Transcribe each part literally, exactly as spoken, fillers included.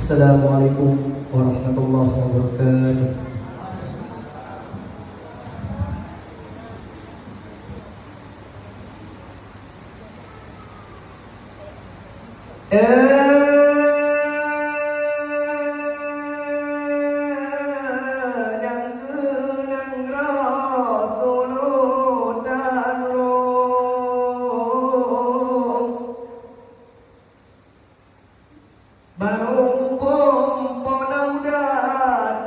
Assalamualaikum warahmatullahi wabarakatuh. Eh, nyang keunong roh tulông tanrông. Barô muphom po na muda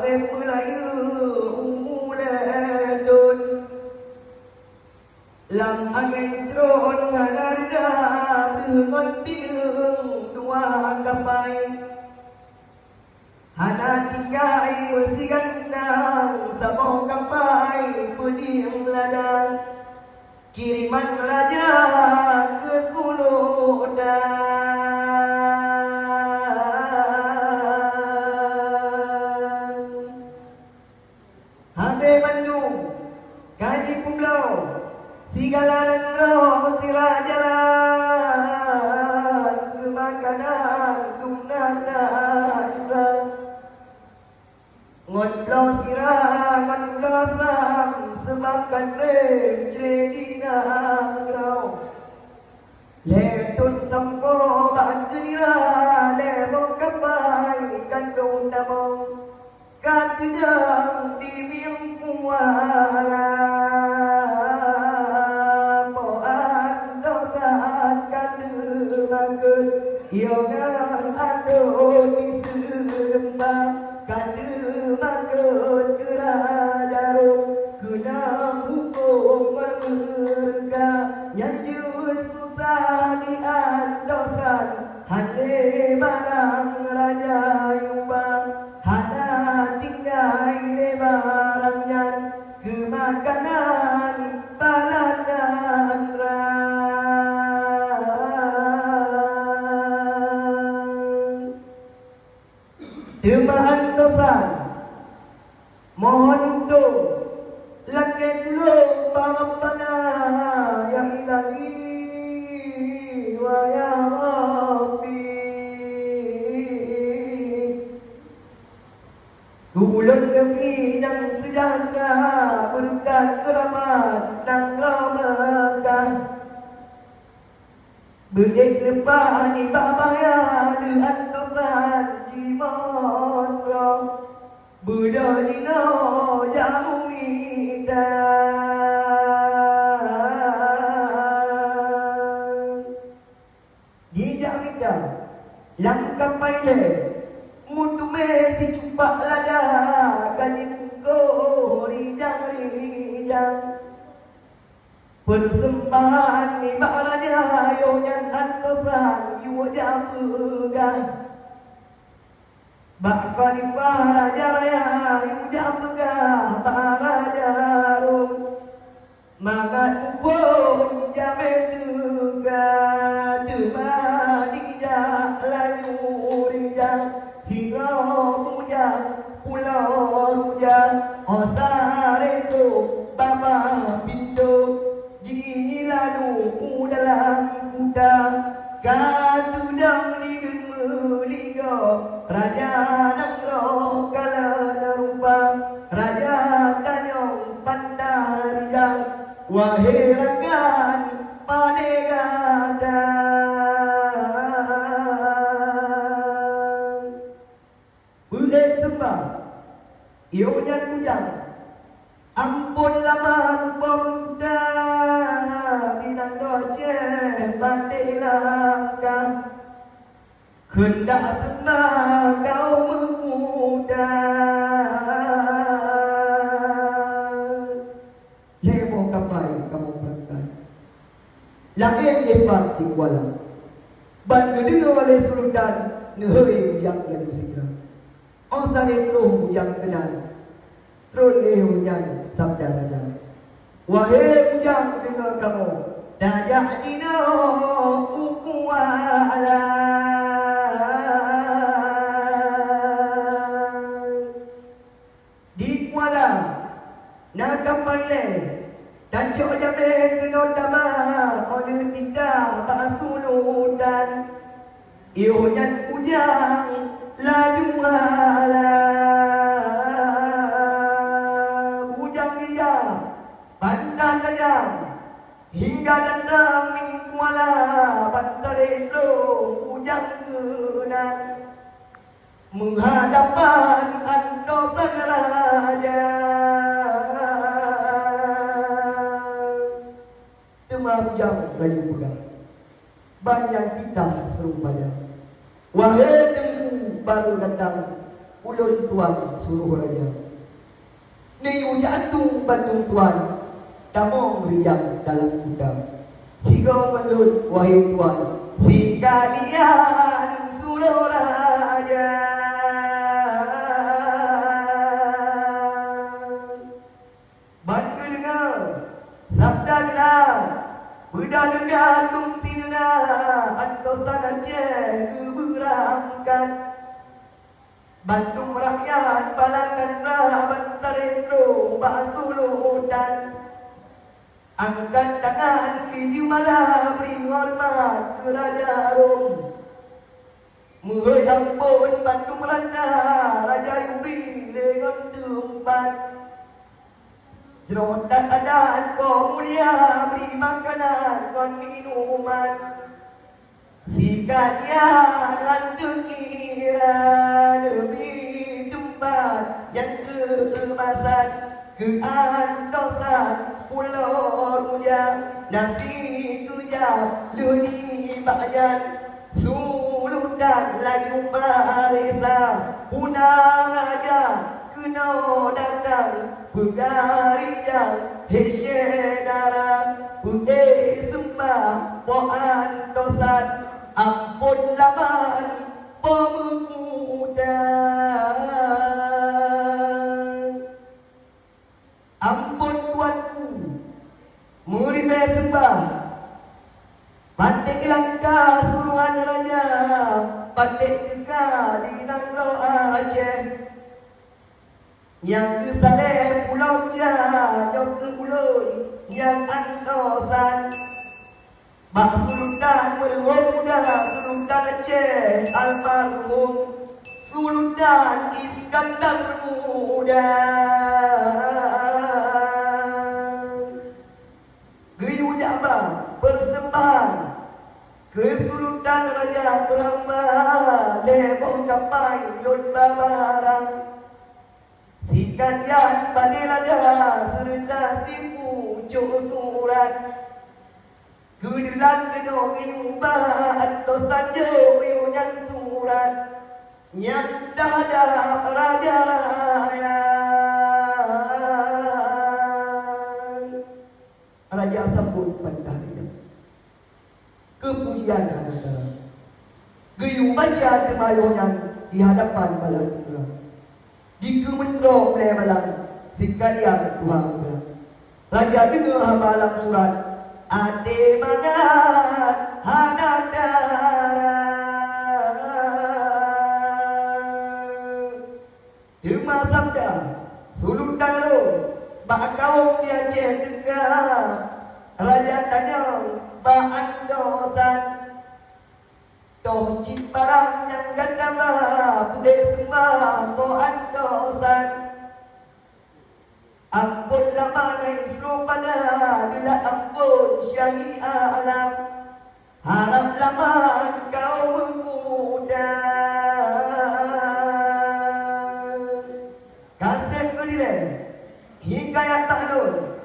trép peulayeue u ulèe thôn. Lam angén crôn hana reuda, deuh ngon pineung dua kapai. Hana tinggai meusigantang saboh kapai peuding lada. Kiriman raja keu tulông dan. Hase mandum ka jipeubloe, sigala nanggroe sira jalan, keu makanan dum na indra. Ngon bloe sira ngon bloe asam, seubab ka trép cre di nanggroe. Lhèe thôn sampoe bak geunira, lhèe boh kapai ka trôh tamong. Ka teudong di Mieng Kuala, po Antosan ka teumakot, yo ngon atô di Seuleumbang ka teumakot keu Raja Rhom, keunong hukôm meureuka. Nyan jeuet susah di Antosan, hana lé barang raja yue ba. Hana tinggai lé barang nyan keu makanan baladan rang. Teuma Antosan mohon untông lakèe tulông bak Rabbana, ya Ilahi wa ya Rabbi. Keu ulôn neubri nyang seujahtera, beureukat keuramat nanggroe Meukah. Beudéh leupah nibak bahya lheueh Antosan jimeutroh, beudôh jinoe jak mita. Jijak mita lam kapai lhèe, meuteumé sicupak lada ka jibungkôh rijang-rijang. Peuseumbahan nibak raja yoh nyan Antosan yue jak peugah. Bak khalifah raja raya yue jak peugah bak raja Rhom. Mangat muphom jamé teuka, teuma dijak laju rijang. Sidroe bujang pulo rujang, 'oh saré trôh babah pintoe, jilalu u dalam kuta. Ka teudong di deungon meuligoe, raja nanggroe kalon rupa, raja tanyong pantai rijang, wahé rakan pané gata. Beudéh seumba, yoh nyan bujang, ampôn laman po meuta, binang docée baté langkah, keundak seumba kaum meukuda. Lhèe boh kapai kamoe beurangkat. Laén lé pat di Kuala. Ban geudeungoe lé sultan, neuhôi bujang laju sigra. 'Oh saré trôh bujang keunan, trôn lé nyan sabda raja, "Wahé bujang deungoe kamoe, tajak jinoe u Kuala." Di Kuala na kapai lé, tacok jamé keunoe tama, 'oh lheueh titah bak sultan. Yoh nyan bujang Laju ala bujang bijang, pantang tajam, hingga datang minggu ala, bantalé trok bujang keunan, meuhadapan antosan raja. Teuma bujang laju peugah, "Ban nyang titah seurubanya. Wahé teungku barô datang, ulôn tuan suroh raja. Neuyue jak atu bandum tuan, tamong rijang dalam kuta. Sigoe ngon lôn, wahé tuan, sikalian suroh raja." Ban geudeungoe sabda geulah, beudôh lega kungsi deuna, antosan Aceh geubeurangkat. Bandum rakyat bala tanra bantalé trok bak sultan. Angkat tangan di jeumala bri horeumat keu raja Rom. Meuhôi amphon bandum rata, raja yue bri lé ngon teumpat. Jroh that adat po mulia bri makanan ngon minuman. Sikalian ngon teukira leubeh teumpat nyang keumasan keu antosan pulo rujang. Nasi keujam lheueh nibak nyan, sultan laju pareksa, punang aja keunoe datang, peugah rijang, hé syedara, peuék seumbah po antosan, amphon laman po meukuta. Amphon tuanku, meuribée seumbah, paték langkah suruhan raja, paték teuka di nanggroe Aceh. Nyang keusaleh pulo muda nyoe keu ulôn nyang antosan. Bak sultan meureuhom muda, sultan Aceh almarhum, Sultan Iskandar Muda. Geuyue jak ba peuseumbahan keu sultan raja peuhamba, lhée boh kapai lôn ba barang. Sikalian bak lada seureuta sipucok surat. Keu deulan keunoe geuyue ba, ateueh tanjong yue nyan surat nyang teuhadap raja raya. Raja sambot bantah rijang. Keupujian hana tara. Geuyue baca teuma yoh nyan di hadapan bala teuka. Dikeue meutroh ulée balang, sikalian tuha muda. Raja deungoe haba lam surat, até mangat hana tara. Teuma sabda sultan lôn bak kawöm di Aceh teuka, raja tanyong bak antosan, toh cit barang nyang gata ba, peuék seumbah po antosan. Amphon laman Isrul Pada, deulat amphon syahi alam. Harab laman kawöm meukuda. Ka seb keu dilée hikayat bak lôn.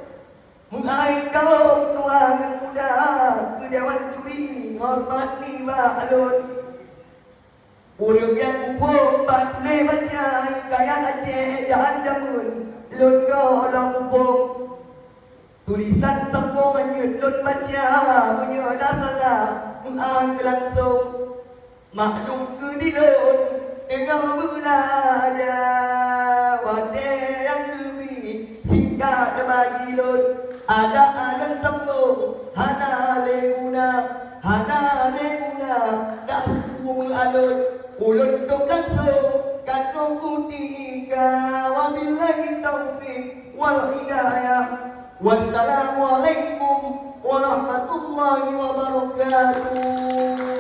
Meuakhé kawöm tuha ngon muda, keu dewan juri horeumat nibak lôn. Ureuëng nyang muphom bak tuléh baca hikayat Aceh jahan jameun, lôn gohlom muphom. Tulisan saboh manyét lôn baca, meunyoe na salah, meu'ah keu langsong. Maklum keu dilôn, teungoh beulaja, watée nyang keubiet singkat bagi lôn. Adak lôn sambong hana lé guna, hana lé guna, dak su meualon. Ulôn tôb langsong ka troh kutika. Wabillahi taufiq wal hidayah. Wassalamualaikum warahmatullahi wabarakatuh.